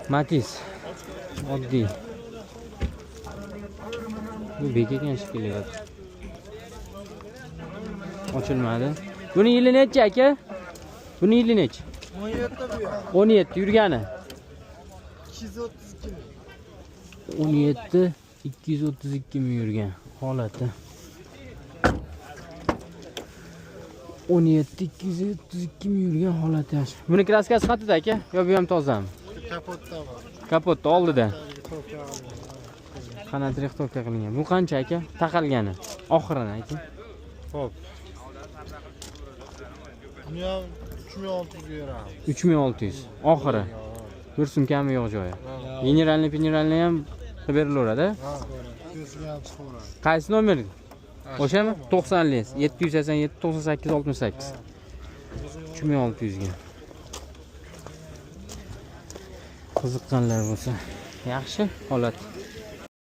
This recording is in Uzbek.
Matiz. Oddiy. Bu bek ekan shekilli. Ochilmadi. Buni yili nechi aka? Buni yili nechi? 17 bu. 17 yurgani. 232 ming. 17 232 ming yurgan holati. 17 232 ming yurgan holati yaxshi. Buni kraskasi qatida aka? Yo bu ham tozami? Kapotda bor. Kapotda oldida. To'ka qilingan. Qanat rixtovka qilingan. Bu qancha aka? Taqalgani. Oxirini ayting. Xo'p. Buni ham 3600 ga beramiz. 3600. Oxiri. Bir so'm kami yo'q joyi. Generalni, generalni ham qilib berilaveradi. Ha, ko'ziga ham chiqaveradi. Qaysi nomer? O'shami? 90 lik. 787 98 68. 3600 ga. Qiziqqanlar bo'lsa, yaxshi holat.